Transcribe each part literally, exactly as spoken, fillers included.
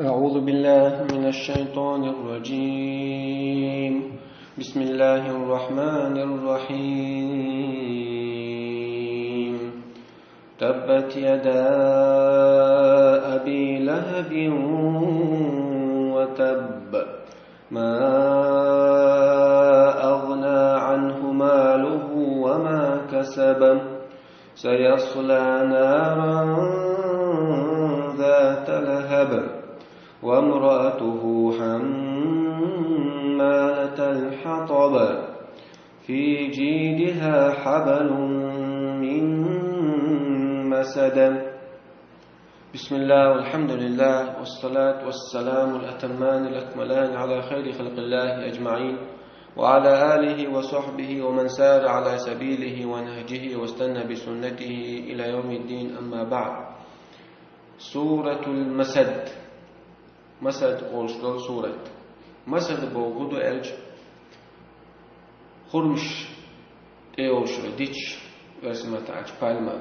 أعوذ بالله من الشيطان الرجيم. بسم الله الرحمن الرحيم. تبت يدا أبي لهب وتب. ما أغنى عنه ماله وما كسب. سيصلى نارا ذات لهب. وامرأته حمالة الحطب. في جيدها حبل من مسد. بسم الله والحمد لله والصلاة والسلام الأتمان الأكملان على خير خلق الله أجمعين، وعلى آله وصحبه ومن سار على سبيله ونهجه واستنى بسنته إلى يوم الدين، أما بعد. سورة المسد. Масад олуш долу сурат. Масад бохург ду аьлча, хурмаш тӀе йолуш, дича, оьрсийн маттахь аьлча, пальма.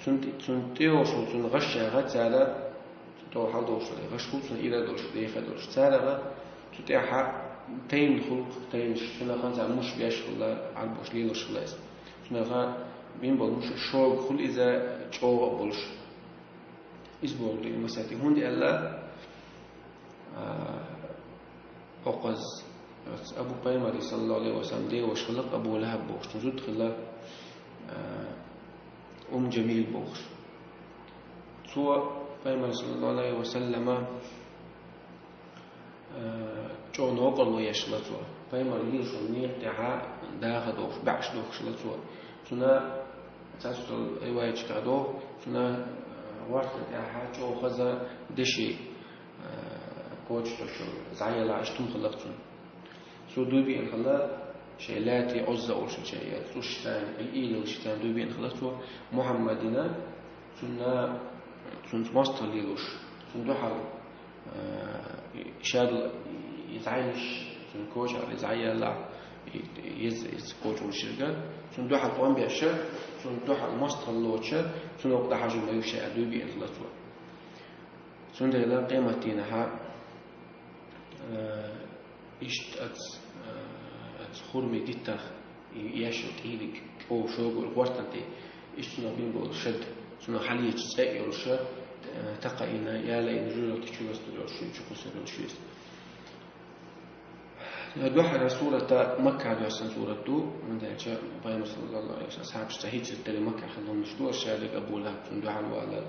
Цунна тӀе, цунна тӀе йолуш, цунна гӀаш яха цара, цу тӀехь хьал долуш, гӀаш хуьлу цунна ира долуш, деха долуш. Цара цу тӀехь тайна хуьлу, тайнаш, цунах цара муш беш хуьлу, Ӏарбоша лелош хуьлу иза. Цунах бина болу муш шога хуьлу иза, чӀогӀа а болуш. Иза бохург ду масад. ХӀунда аьлча, а, хӀокхуза, оцу Абу Пайхамар, саллаллаху Ӏалайхи ва саллам, деваша хилла Абу ЛахӀаб бохуш, цуьнан зуда хилла, а, Умму Жамил бохуш. Цо Пайхамар, саллаллаху Ӏалайхи ва саллама, а, чӀогӀа новкъарло еш хилла цо. Пайхамар лелош волу некъа тӀехь даха дохуш, баьӀаш дохуш хилла цо. Цуьнан цхьацца долу риваяташкахь доху, цуьнан, а, гӀортан тӀехь чӀогӀа хаза деши, а, коча тосуш, зӀе ялахь, иштта хӀума хилла цуьнан. Цо дуй биъна хилла, шайн лаьтта Ӏузза олуш, шайн цӀушца, и, ийлаллашца дуй биъна хилла цо, Мухьаммадна, цунна, цуьнца мостагӀалла лелош, цунна дуьхьал, а, шадолу и зӀенаш, цуьнан коча и зӀе ялахь, и, и еза, еза коча волуш ерг, цунна дуьхьал тӀом беш, цунна дуьхьал мостагӀалла лоцуш, цунна дӀахьажо ма ю ша аьлла дуй биъна хилла цо. Цундела къематдийнахь, а, иштта оцу, а, оцу хурмийн диттах и еш йолу тӀийриг чӀогӀа шога йолу гӀортан тӀе, иштта цунах бина болу шад, цунах хьалаьцча цӀе а йолуш, а, такха йина, яла йина, жожагӀатех чу ластор йолуш, чу кхуссур йолуш иза. Дуьххьара сурат Маккахь доьссина сурат ду, хӀунда аьлча Пайхамар, саллаллаху Ӏалайхи ва саллам, асхьабашца хӀиджрат дара, Маккахь хилла хӀуманаш ду, ша дерг Абу ЛахӀаб, цунна дуьхьал вала,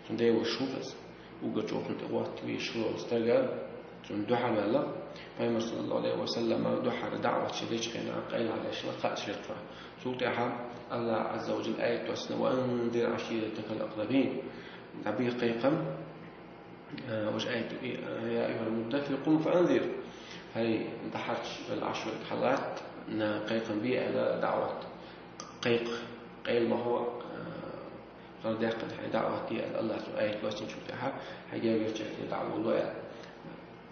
цуьнан деваша хӀун хеза. Уггар чӀогӀа цунна тӀе гӀоттавеш хилла стаг, цунна дуьхьал ваьлла. Пайхамар, саллаллаху Ӏалайхи ва саллам, дуьххьара даӀват ша дечу хенахь, къайлагӀа дешна кхаъ шерчохь. Цул тӀаьхьа АллахӀ Ӏазза ва Жалла аят доссина: «وأنذر عشيرتك الأقربين». ДӀабеха кхайкхам, а, важа аят, а, «يا أيها المدثر قم فأنذر». ХӀай, дӀахьарча, вала Ӏаш верг, хьалатта, на кхайкхам бе аьлла даӀват. Кхайкха, къайла ма хьо, а, гӀарадаьккхина хьайн даӀват де аьлла, АллахӀа цу аят доссинчул тӀаьхьа, хьайга верчех тӀе дӀа а волало аьлла.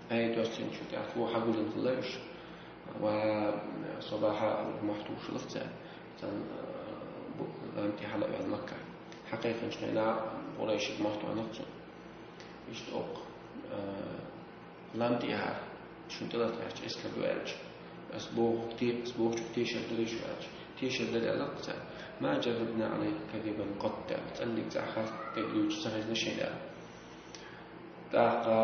Аят доссинчул тӀаьхьа цо хьагулдина хилла уьш. Ва, а, со бахьа мохь тухуш хилла цара, царна, а, бу-, лам тӀе хьала а ваьлла Маккахь. Хьакхайкхинчу хенахь Къурайшийн мохь тоьхна цунна. Иштта оккха, а, лам тӀе яхьара, шуна тӀелатта гӀерташ эскар ду аьлча. Ас боху, те-, ас бохучух тешар дарий шу аьлча. Тешар дара аьлла цара. «ما جربنا عليك كذبا قط», аьлла. ЦӀанниг цхьа харц дерг дуьйцуш ца хезна шайна аьлла. ТӀаккха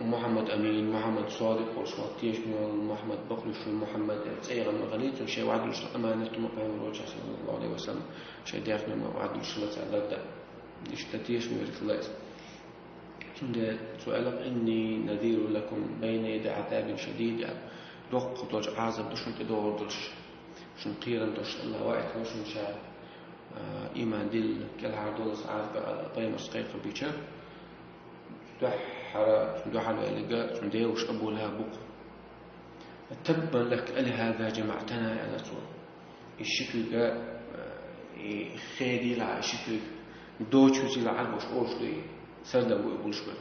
Мухьаммад Амин, Мухьаммад Содикъ олуш вара, тешаме волу Мухьаммад, бакълуьйш волу Мухьаммад, цӀе а гӀан ма хилла цунна, шайн вӀадуьллуш аманат ма пайхамар волчохь, саллаллаху Ӏалайхи ва саллам, шайн даьхни ма вӀадуьллуш хилла цара лардан. Иштта тешаме верг хилла иза. Цундела цо аьлла: «إني نذير لكم بين يدي عذاب شديد», аьлла. Доккха долчу Ӏазап ду шуна тӀедогӀур долуш. Шуна кхерам долуш АллахӀа ваийтина шуна ша, а, иман дилла, кӀелхьардолу аса Ӏазап аьлла, пайхамарс кхайкхам бича. Дуьххьара, дуьхьал ваьлларг цуьнан деваша Абу ЛахӀаб бу-кх. «تبا لك ألهذا جمعتنا», аьлла цо. И ши куьйга, э, и хедийла и ши куьйга, дочуьйтийла Ӏарбоша олуш ду и, сардам бу и гулш бара.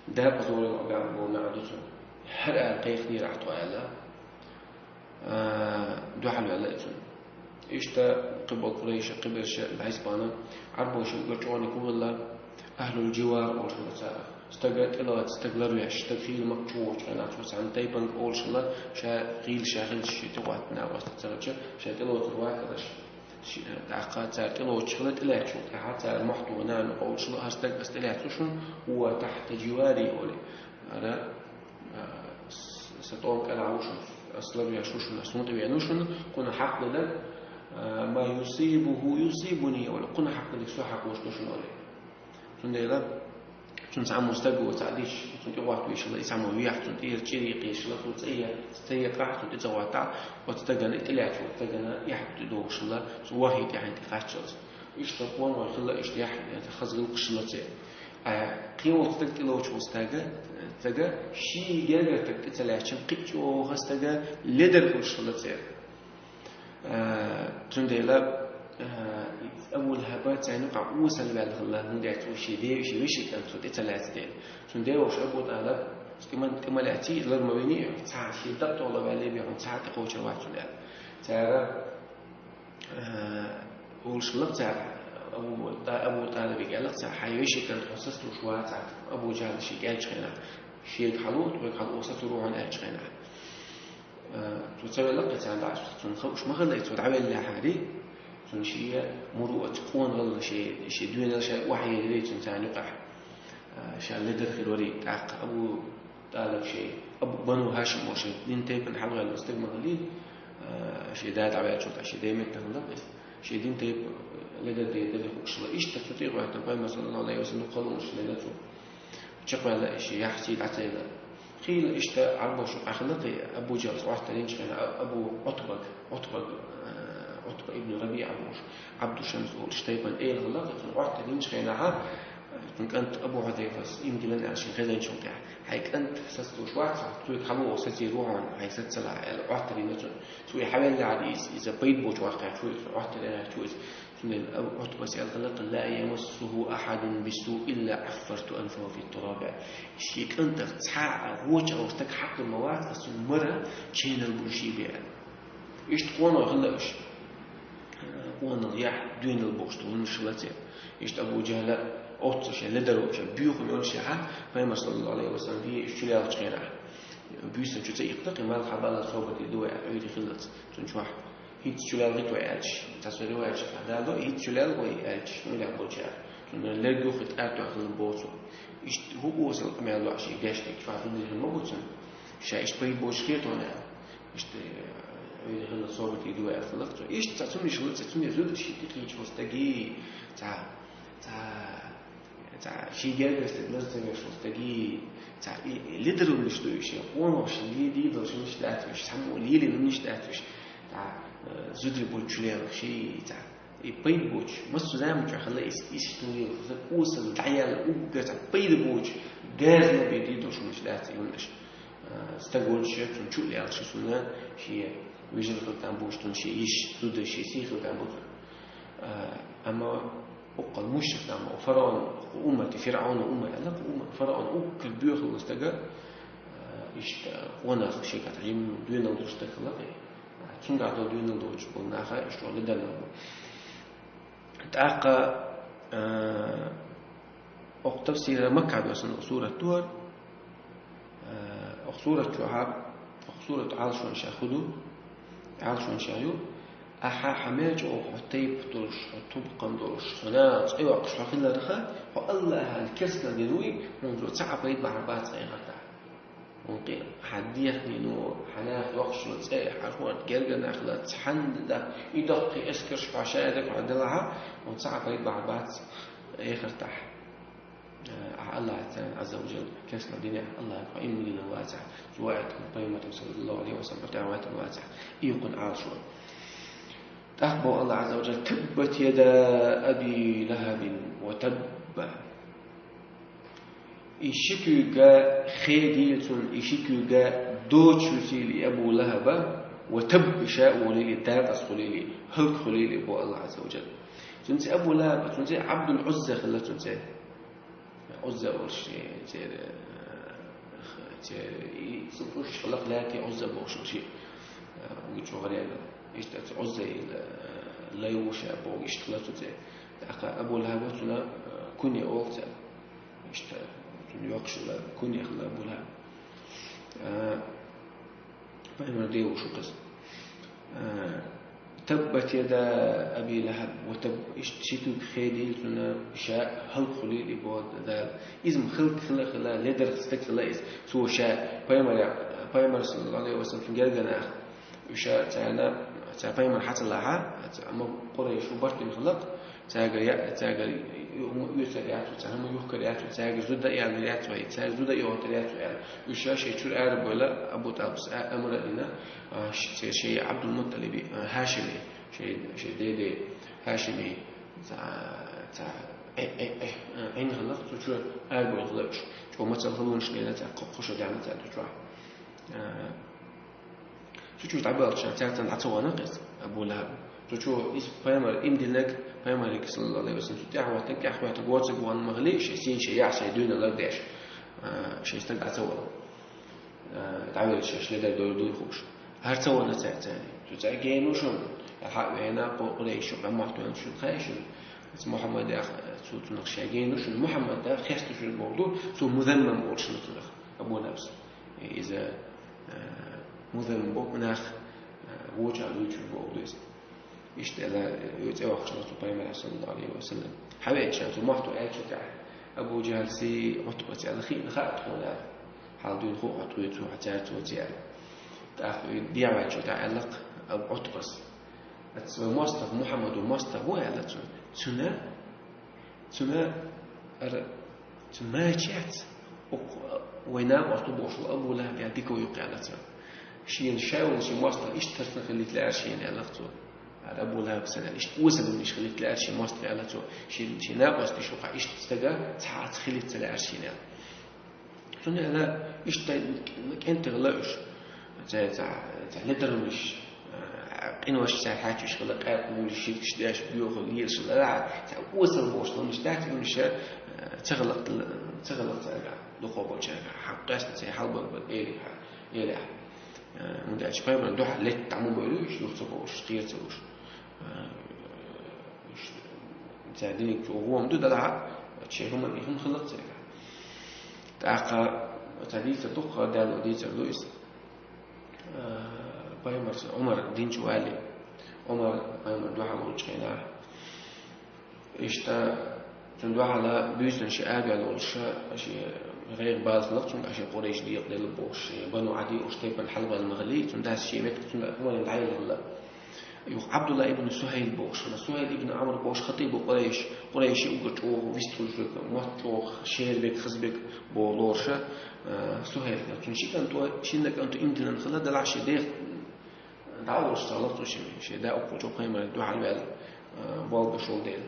Дакъа зорийла баьхна боху маьӀна ду цуьнан. ХӀара ала кхайкхинера ахь тхо аьлла, а, дуьхьал ваьлла и цунна. Иштта кхин болу къурайша, кхиберша, бӀаьспана, Ӏарбоша уггар чӀогӀаниг хӀун хилла, ахӀлул-живар олуш хилла цара. Стага тӀелаца, стаг ларвеш, стаг хийла Макка чу воцучу хенахь, цо цхьана тайпанга олуш хилла, ша хийла, ша хилча шен тӀехӀоттина вац ца гӀача, ша тӀелоцур вац аьлла. Ши-, тӀаккха цара тӀелоцуш хилла, тӀелаьцначул тӀаьхьа цара мохь тухий нана олуш хилла, хӀара стаг аса тӀелаьцна шуна, хӀува тахьта живари олий. Ара, а, с-, сан тӀом кӀелахь ву шуна, аса ларвеш ву шуна, аса хӀунда тӀевеана ву шуна, кхунна хьакъ дан дара, а, ма юсибуху юсибуни олий, кхунна хьакъ дерг со хьакъ веш ду шуна олий. Цундела цунна цхьаммо стаг ву цхьаъ дича, цунна тӀехӀоттавеш хилла, и цхьаммо вехьа цунна тӀера чӀир йикхийша хилла, цо цӀе е-, цӀе екъахь, цунна тӀе ца хӀоттахь, оцу стагана и тӀелаьцна, оцу стагана яхь тӀе догӀуш хилла, цо вахий тӀаьхьа тӀекхаччалц. Иштта къонахой хилла, иштта яхь, хаза гӀиллакхаш хилла церан. А кхин волчу стаг тӀелоцуш волу стага, стага шен гергара стаг тӀе ца лаьцча, кхин а чӀогӀа стага ледар хуьлуш хилла церан. Э, цундела, э, Абу ЛахӀаба царна юкъахь осал ваьлла хилла, хӀунда аьлча цо шен ден, шен вешин кӀант цо тӀе ца лаьцна дела. Цуьнан ден вовшах Абу ТӀалиб, тӀе ма, тӀе ма лаьцний, лар ма виний, цхьа шен дакъа тӀехула ваьлла бен, цхьа а тӀекхочур вац цунна аьлла. Цара, э, олуш хилла цара, Абу, Абу ТӀалибе аьлла цара, хьайн вешин кӀант хьо сацалуш вацахь, Абу ЖахӀал шега аьллачу хенахь, шега хьало, тхоьга хьало, сацор ву хьуна аьллачу хенахь. Э, цо ца велла кхин царна дӀа, цунна хууш ма хилла, цо дӀавеллехьара, цунна шен муруъат, къонахалла, шен, шен доьналла ша охьаелира цунна царна юкъахь. Э, ша ледар хир вара, тӀаккха Абу ТӀалиб шен, Абу, Бану ХӀашим олу шен дин тайпана хьалаваьлла стаг ма хиллий, э, шен да дӀаваьллачул тӀаьхьа шен ден меттахь хилла иза. Шен дин тайпа ледар дер дара хууш хилла. Иштта цу тӀехӀоьттина Пайхамар, саллаллаху Ӏалайхи ва саллам, кхалонаш ледар цо. Чекхваьлла и шен яхь сий дӀа ца елла. Хийла иштта Ӏарбоша юкъахь хилла кхин, Абу ЖахӀал Ӏоттар йинчу хенахь, а-, Абу Ӏутбаг, Ӏутбаг, э, Ӏутба ибн РабиӀа бохуш, Ӏабду Шамс олуш тайпана эла хилла кхин, цунна Ӏоттар йинчу хенахь, э, цуьнан кӀант Абу Хьузайфас ийман диллина аьлла шен хезначул тӀаьхьа, хьайн кӀант сацалуш вац хьо, цуьнга хьало сацийр ву хьуна, хьайн саца ца лахь аьлла, Ӏоттар йина цунна. Цо и хьавеллехьара иза, иза пайда боцуш ваккхийча ву иза, Ӏоттар йинчу ву иза. Цундела Абу Ӏутбас аьлла хилла, ла ямассуху ахьадун бису илла Ӏаффарту анфаху фи тураб. Шен кӀантах цхьа а вочу а стаг хьакхар ма вац, аса цуьнан мара ченал буьллуш бен. Иштта къонахой хилла уьш. Къонахалла, яхь, доьналла бохуш долу хӀуманаш хилла церан. Иштта Абу ЖахӀал оццу шен ледар волчу боьхна йолуш яхь, Пайхамар, саллаллаху Ӏалайхи ва саллам, вен уьш чулелхачу хенахь. Буьйсанна чу ца иккхина, кхин малх хьабаллалц собар дийр ду вай аьлла, Ӏуьйре хиллалц. Цуьнан чохь хӀинцца чулелхийта вай аьлча, цхьа со риваят чохь дало, хӀинцца чулелха вай аьлча, муьлехь болчара. Цунна лерг юххе тӀаьртохь хилла боху цо. Иштта хӀун осал къамел лоьху шен дешниг, чохь зударий хилла ма бу цуьнан. Ша иштта пайда боцуш хета хьуна аьлла. Иштта, э, Ӏуьйре хиллалц собар дийр ду вай аьлла хиллалц цо. Иштта цхьа цуьнан иштта, цхьа цуьнан зударий шен тӀекхийча волу стаге, цхьа, цхьа Цхьа шен гергара стаг лар ца веш волу стаге, цхьа и, и ледараллаш ду уьш, и къонахалла ле-, лелош хӀуманаш дац уьш, цхьаммо лелийна хӀуманаш дац уьш, цхьа, э, зударий болчу чулелхаш, цхьа и пайда боцуш, массо а заманчохь хилла иза, иза хӀун лело, иза осал дӀаяьлла, уггар цхьа пайда боцуш, дазна бен дийр долуш хӀуманаш дац и хӀуманаш. Э, стаг волчу цунна чу а лелхаш, цунна шен вежарий хила там бу цунна, шен йиша, зуда, шен сий хила там бу цунна. Э, амма Укхал мушрик там, фараон, уммати, фиръаун умма аьлла, умма, фараон уггар боьхалла стага, а, иштта, къонах шегахь жимма доьналла долуш стаг хилла кхин. Цуьнгахь долу доьналла доцуш болу наха, иштта чӀогӀа ледар нах бу. ТӀаккха, а, окху тафсира Макка доьссина сурат ду хӀара. Э, окху сурат чохь, окху сурат Ӏалашонаш хӀун ду? Ӏалашонаш ю: ахьа хьан мел чӀогӀа хьо тайпа долуш, хьо тубкъам долуш, хьо наха цӀе йоккхуш хьо хиларха, хьо Аллахьан керстанал дина вуй, хьуна цо цхьа а пайда бахьар бац хьан эхартахь. ХӀунда аьлча хьан дехнино, хьан наха йоккхуш йолу цӀе, хьан хӀорд гергара нах хиларца, цхьанна дан, и доккхий эскарш хьо шадерг хьо делахьа, хьуна цхьа а пайда бахьар бац эхартахь. Ахьа Аллахьца, Ӏазза ва Жалла, керстанал динехь Аллахьга хьо ийман диллина вацахь, цо ваийтина пайхамарна, саллаллаху Ӏалайхи ва саллам, хьо тӀехь ваийтина вацахь, и кхунна Ӏалашо. ТӀаккха боху Аллахь Ӏазза ва Жалла: «Таббат яда Аби Лахабин ва табба». И ши куьйга хедийла цунна, и ши куьйга доцуш висийла и Абу Лахаба, ва табба, ша а волийла, дакъаза хуьлийла, хӀаллакьхуьлийла, боху Аллахь Ӏазза ва Жалла. Цуьнан цӀе Абу Лахаб, цуьнан цӀе Ӏабдул Ӏузза хилла цуьнан цӀе. Ӏузза олуш, церан, церан, и, цу, уьш лакха лаьтта Ӏузза бохуш ши, а, вуьйцу гӀаренан. Иштта цу Ӏузза и, а, лай ву ша боху, иштта хилла цуьнан цӀе. ТӀаккха Абу Лахаба цуьнан, а, куьне олу цара. Иштта, йоккхуш хилла, кунья хилла Абу ЛахӀаб. А, пайхамара дег ву шу кхеза. А, «تبت يدا أبي لهب وتب», иштта ши туг хедийла цунна, ша хӀалакхулийла из боху Дала. Иза-м хӀалакхилла хилла, ледарх стаг хилла иза. Цо ша пайхамар, пайхамар, саллаллаху Ӏалайхи ва саллам, цуьнан гергара нах. Уьш царна, цара пайхамар хьа ца лахь, ца-, амма Къурайш барт бина хилла-кх, цаьргара я-, цаьргара ю-, ю-, оьцур яц, цхьа хӀума юхкур яц, цаьргара зуда даийтар яц вай, цаьргара зуда йохуьйтур яц вай аьлла. Уьш шайн чуьра ара бевлла, Абу ТӀалибас а-, амр а дина, а, ш-, церан шайн Ӏабдул-МуттӀалиби, а, ХӀашими, шайн, шайн деде ХӀашими, цхьа, цхьа, э, э, э, э, Ӏин хилла-кх, цу чуьра ара бевлла хилла уьш. ЧӀогӀа мацалла халонаш лелла цара, кхо-, кхо шо даьхна цара цу чохь. А, Цу чу дӀабоьлхучарна цаьрца дӀа ца вахана-кх иза, Абу ЛахӀаб. Цу чу иза пайхамар иман диллинарг, пайхамарга, саллаллаху Ӏалайхи ва саллам, цу тӀаьхьахӀоттинарг, тӀаьхьахӀоьттинарг воцург вахана ма хиллий, шен сийна, шен яхь, шен дуьйна лардеш, а, шен стаг дӀа ца вахана. А, дӀавелча шаьш ледар дойр дуй хууш. ХӀара ца вахана цаьрца. Цу цаьрга гена ву шуна, хьа а веана, Къу-, Къурайш чу къамохь тоьлла шуна хаьий шуна. Иза Мухьаммад яха, цу, цунах ша гена ву шуна. Мухьаммад да, хесташ верг бохург ду, цо музаммам олуш хилла цунах, Абу ЛахӀабас. Иза, э, музаммам боху нах, э, вочарна дуьйцур боху ду иза. Иштта аьлла, э, цӀе вахча цу пайхамар, саллаллаху Ӏалайхи ва саллам. Хьавеача цу мохь тоьлла аьллачул тӀаьхьа Абу ДжахӀалси Ӏутбаца аьлла, хиъна хаьа тхуна аьлла. Хьал дуьйна хууш хьо тхоьца, хьо цаьрца вац аьлла. ТӀаккха дехьаваьллачул тӀаьхьа аьлла-кх Абу Ӏутбас: «Аса вай мостагӀа, Мухьаммада мостагӀа ву», аьлла цунна. Цуьнан Цуьнан ара, цуьнан мача яц, оцу вай накъост ву бохуш волу Абу ЛахӀаб ял дика ву юккъе аьлла цо. Шена ша волу шен мостагӀа иштта тарцна хилийта лаьара шена аьлла цо. Ара Абу ЛахӀаб санна аьлла, иштта осаллин иштта хилийта лаьара шен мостагӀа аьлла цо. Шен, шен накъост иштта ву-кх, иштта стага цхьа а ца хилийта ца лаьара шена аьлла. Цуьнан аьлла, иштта кӀентий хилла уьш. Цхьа, цхьа, цхьа ледарнаш, а, къинош цара хьаьчуьш хилла, къаьркъа вуьйлуш, ширкаш деш, боьха лелаш хилла, цхьа осал бохуш хилла, дац уьш, а, ца хилла, ца хилла цаьрга, дукхо болчаьрга, хьан къаьстина цхьа хьалабар бан, элира, элира. А, хӀунда аьлча пайхамарна дуьхьал летта дӀа ма бевлла уьш, юха ца бовлуш, кхера ца луш. А, уьш, цара диниг чӀогӀа гӀома ду, делахь а, шен хӀуманна и хӀума хилла цаьрга. ТӀаккха цхьа дийцар дуккха, Дала дийцар ду иза. А, пайхамар, Ӏумар дин чу валале, Ӏумар пайхамар дуьхьал волчу хенахь, иштта цунна дуьхьал буьйсанна шен арабаьлла волуш, шен гӀайгӀа бала хилла-кх цуьнга, шен Къурайш декъаделла бохуш, шен Бану Ӏади олуш тайпана хьалабаьлла ма хиллий, цуьнан дас шен меттиг цунна хӀуманна дӀаелла хилла. Юха Ӏабдулла ибн Сухьайл бохуш хилла. Сухьайл ибн Ӏамр бохуш хатӀиб ву Къурайш, Къурайши уггар чӀогӀа вистхуьлуш верг, мотт чӀогӀа шера берг, хаза берг боху лоруш, а, Сухьайл хилла. Цуьнан ши кӀант ву, шинна кӀант ву иман диллина хилла, делахь шен дех дӀа а волуш ца хилла цо шен, шен да укхул чу пайхамарна дуьхьал ваьлла, а, болх беш волу дела.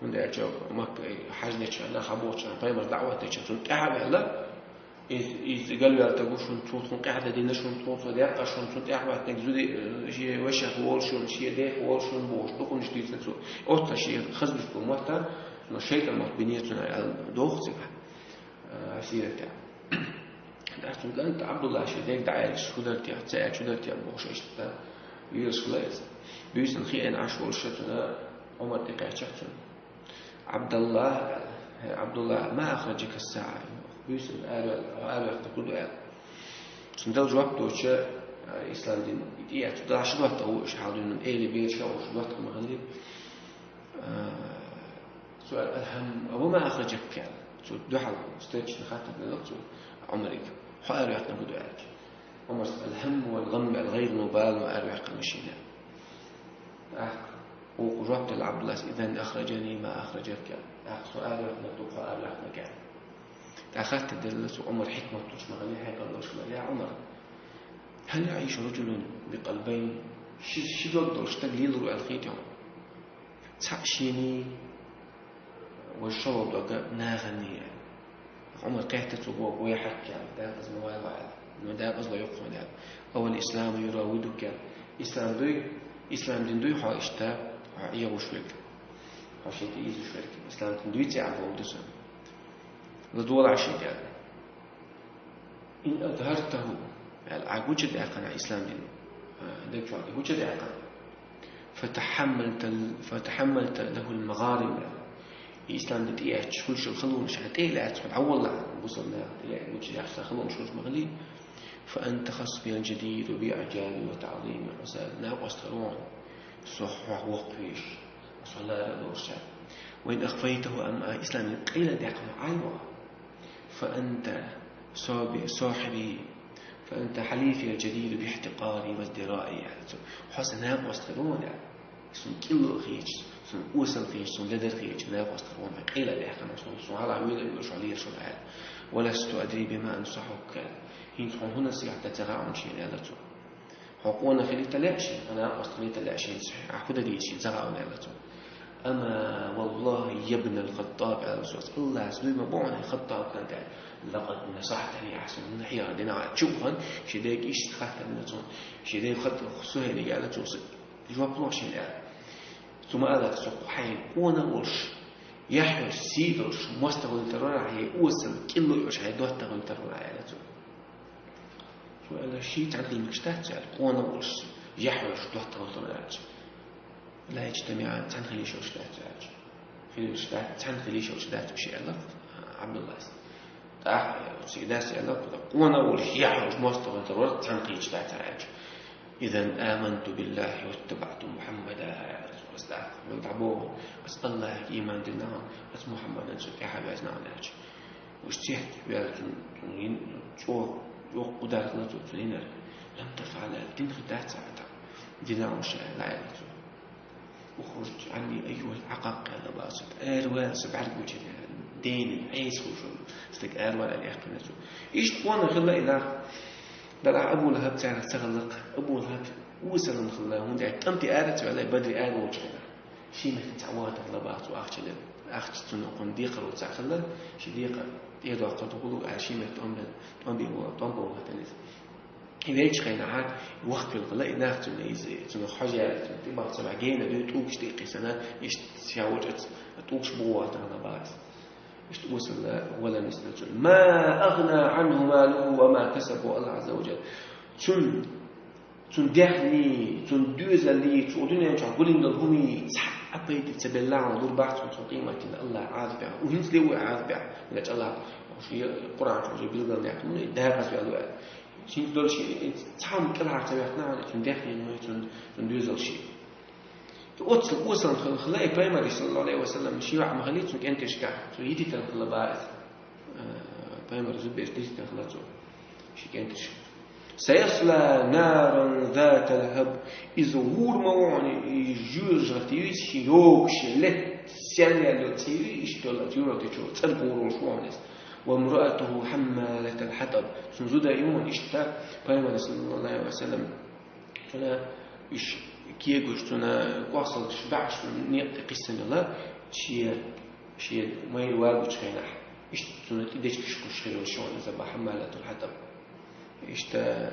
ХӀунда аьлча Макка хьаьжнечу хенахь, хьан бохучу хенахь, пайхамар дӀа а хӀоттийча, цунна тӀаьхьа а ваьлла, иза, иза галваьлла стаг ву, шуна цо тхуна къаьхьа дан дина, шуна тхуна цо даьккхина, шуна цунна тӀаьхьа хӀоьттинарг зуда, э, шен вашех волу шуна, шен дех волу шуна бохуш, дукханаш дийцина цо. Оццул шен хаза бистина мотт, но шайтӀан мотт бинера цунна аьлла доху цигахь, э, сиратехь. ТӀаккха цуьнан кӀант Ӏабдулла шен дега дӀааьлча, хӀун дара те, ца аьлча, хӀун дара те бохуш, иштта лелаш хилла иза. Буьйсанна хиъна Ӏаш волуш цуьнан Ӏумар тӀекхаьчча цунна. «Ӏабдалла, хӀей, Ӏабдулла, ма ахраджака ас-саӀа?» Буьйсанна араваьлла, араваьккхинарг хӀун ду аьлла. Цунна дала жоп доцуш, ислам дин тӀеэцна, дала ши доттагӀа ву уьш, хьал дуьйна элий бераш а волуш, доттагӀа ма хиллий. А, цо аьлла: «Алхьам, ва ма ахраджака?» аьлла. Цо дуьхьал встречный хаттар делла цо Ӏумарига: «Хьо араваьккхинарг хӀун ду?» аьлча. Ӏумара: «Алхьам вал гӀам», аьлла, гӀайгӀано, балано араваьккхина шена. ТӀаккха вукхо жоп делла Ӏабдуллас: «Изан ахраджани ма ахраджака», аьлла. ТӀаккха со араваьккхинарг ду хьо араваьккхинарг аьлла. ТӀаккха хаттар делла цо Ӏумара, хьикмат долуш ма хиллий, хьекъал долуш ма хиллий: «Я Ӏумар, хӀал яӀишу раджулун бикъалбайн?» Ши, ши дог долуш стаг лелар ву аьлла хетий хьуна? Цхьаъ шений, важа шолгӀа дог наханий аьлла. Ӏумара кхетта цо боху: «Вай хьаккхал, дакъаза ма вала», аьлла. «Но дакъаза йоккхуьн», аьлла. «Авал исламу юраввидука?» Ислам дуй, ислам дин дуй хьо иштта, хьо эгӀуш верг? Хьо шен тӀе ийзаш верг? Ислам дин дуй цӀе а боху ду сан. ЛадогӀал шен тӀе аьлла. «Ин азхӀартаху», аьлла, Ӏа гуча даьккхина ислам дин, а, даг чохь гуча даьккхина. «Фатахьаммалта, фатахьаммалта лахул магӀарим», аьлла. ислам дин тӀеэцча, хуьлуш йолу халонаш хьан тӀе а лаьцна, хьуна Ӏа валлахь, бусалба наха тӀе а лаьцна, гучу яхса халонаш хуьлуш ма хили. فأنت خصمي الجديد بإعجابي وتعظيمي. Хьо сан накъостагӀ ву хьуна. Со хьох воккхавеш, со лара а лоруш. وإن أخفيته أمعاء, ислам дин къайладаьккхина Ӏа йо. فأنت صاب-، صاحبي، فأنت حليفي الجديد باحتقاري وازدرائي, аьлла цо. Хьо сан накъостагӀ ву хьуна, аьлла. Суна кӀилло а хеташ, суна осал хеташ, суна ледар хеташ, накъостагӀ ву хьуна, къайладаьккхина суна, суна хьалха вуьйла а вуьйлуш хьо лела шуна, аьлла. ولست أدري بما أنصحك. ХӀинца хьуна хӀун насихьат дан ца хаьа хьуна шена, аьлла цо. Хьо къонах хилийта лаьа шена, хьо накъостагӀ хилийта лаьа шена, ахь хӀун дан деза шена ца хаьа хьуна, аьлла цо. أما والله يا ابن الخطاب, аьлла цо, АллахӀаца дуй ма бу хьуна, ХаттӀаб кӀант, аьлла. لقد نصحتني, ахь суна хьехар дина, чу а вахана, шен дега иштта хаттар дина цунна, шен дега ХаттӀаб СухӀайлига, аьлла цо, жоп лохьа шена, аьлла. Цо ма аьлла цо, хьайн къонах волуш, яхь йолуш, сий долуш мостагӀ хилийтар вара ахь, хьайн осал, кӀилло а йолуш хьайн доттагӀ хилийтар вара ахь, аьлла цо. Цо аьлла, ший цхьаьна хила мегаш дац, аьлла, къонах волуш, яхь йолуш доттагӀ хилийтар вара, аьлча. لا يجتمعان, цхьаьна хила йиш йолуш дац, аьлча. Хила йиш дац, цхьаьна хила йиш йолуш дац уьш, аьлла АбдуллахӀас. ТӀаккха цига дас аьлла, къонах волуш, яхь йолуш мостагӀ хилийтар вара, цхьаьна хила йиш дац, аьлча. إذا آمنت بالله واتبعت محمدا, аьлла цо. Ас тӀаккха, мел дӀабоху, ас АллахӀе ийман дина хьуна, ас Мухьаммадан цу тӀаьхьа везна хьуна, аьлча. Уьш цехьа ваьлла цунна, цунна йин-, чӀогӀа, чӀогӀа кху дар хилла цо цунна йинарг. لم تفعل, аьлла, дина хир дац ахь тӀаккха. Дина уьш, аьлла, аьлла цо. اخرج عني أيها العقاق, аьлла боху цо. Аравала сан бӀаьргочунна, аьлла, дена, Ӏеса хуьлуш волу стаг аравала, аьлла, яьккхина цо. Иштта къонах хилла и нах. Делахь Абу ЛахӀаб царах ца хилла-кх. Абу ЛахӀаб осална хилла, хӀунда аьлча тӀам тӀе ара а ца ваьлла, Бадре ара волчу хенахь. Шен меттиг цхьа вахийтар хилла боху цо ахча дерг. Ахча цунна кхунна декхар ву цхьаъ хилла, шен декхар тӀедоккхур ду хӀуллуг аьлла, шен меттиг тӀом бен, тӀом бен, тӀом бен вахийтина иза. И веллачу хенахь вахкавелла хилла и нах, цунна иза, цунах хьожа яьлла, цунна тӀебахча ца бахь, гена дуьйна тӀулгаш тӀе а кхиссина, иштта ша волчу оцу тӀулгаш бухахийтар хилла боху иза. Иштта осалла валарна нисдина цунна. ما أغنى عنه ماله وما كسب, боху АллахӀ Ӏазза ва Джалла. Цунна Цуьнан даьхни, цуьнан доьзал, цо дуьнен чохь гулдина долу хӀума цхьа а пайда ца белла, хьуна лур бац цунна, цуьнан къематдийнахь АллахӀа Ӏазап бехь. ХӀинцале ву и Ӏазап бехь. Нечкъала, Къуръан чохь уже билгалдаьккхина, и декъаза ваьлла ву аьлла. ХӀинца долуш и цхьа хӀума кӀелхьара ца ваьккхина, хьуна цуьнан даьхни, цуьнан, цуьнан доьзал шен. Оццул осална хилла и Пайхамар, саллаллаху Ӏалайхи ва саллам, шен йоӀ ма хиллий цуьнан кӀенташкахь, цо йитийтина хилла боху иза. Э, Пайхамар зудбераш дисина хилла цо шен кӀенташка. سيصلى نارا ذات لهب. Иза гӀур ма ву хьуна, и жоьжахати ю иза, шен йогуш, шен летта сел яьлла йолу цӀе ю, иштта йолу оцу юьртахь чу цӀена гӀур волуш ву хьуна иза. وامرأته حمالة الحطب. Цуьнан зуда ю хьуна иштта, Пайхамар, саллаллаху Ӏалайхи ва саллам, цуьнан уьш кегош, цуьнан кӀорсалгаш баьӀаш, цуьнан некъа тӀе кхиссина йолу, шен, шен майра вагучу хенахь, иштта цуьнан тӀе дечигаш кхуьссуш хир йолуш ю хьуна иза боху, حمالة الحطب. Иштта,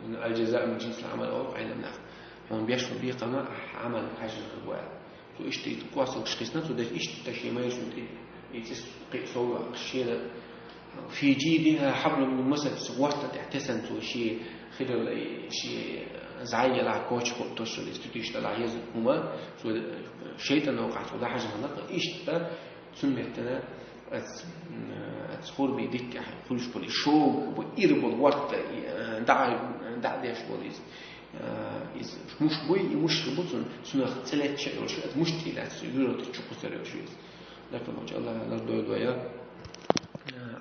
الجزاء من جنس العمل олу Ӏеламнаха. Хьуна беш болу бекхам ахь Ӏамална хьаьжжина хир бу аьлла. Цо иштта и кӀорсалгаш кхиссина, цо дерг иштта шен майрачунна тӀе и цӀе кхиа сов йоккхуш, шена, في جيدها حبل من مسد, цу гӀорта тӀехь тесна цо шен хир йолу, и шен зӀе ялахь коча хӀума тосуш, и туьтуьйш далахь еза хӀума, цо шайтӀан новкъахь цо дӀахьажна хилла-кх, иштта цуьнан меттана оцу, оцу хурмин диттехь хуьлуш болу и шога бу, ира болу гӀорта, и, дӀа, дӀа а деш болу иза. А, иза муш буй, и муш хир бу цунна, цунах цӀе летта а йолуш, иза муш тӀе лаьцна, цу юьртахь чу кхуссур йолуш иза. Лекха волчу АллахӀа лардойла вай, а,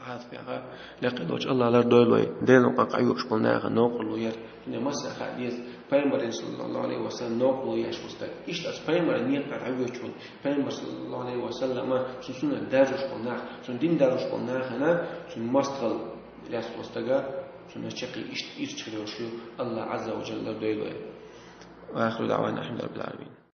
Ӏазапехь, лекха волчу АллахӀа лардойла вай. Делан къа къайош болу наха новкъарло яр. Шуна массара хаа деза, Пайхамарна, саллаллаху Ӏалайхи ва саллам, новкъарло еш волу стаг. Иштта оцу Пайхамаран некъа тӀехь дӀавоьдуш волу. Пайхамар, саллаллаху Ӏалайхи ва саллама, цуьнан суннат даржош болу нах, цуьнан дин даржош болу нахана, цуьнан мостагӀалла лаьцна волу стага, цунна чаккхе иштта ирча хир йолуш ю, АллахӀа Ӏазза ва Джалла лардойла вай. وآخر دعوانا أن الحمد لله رب العالمين.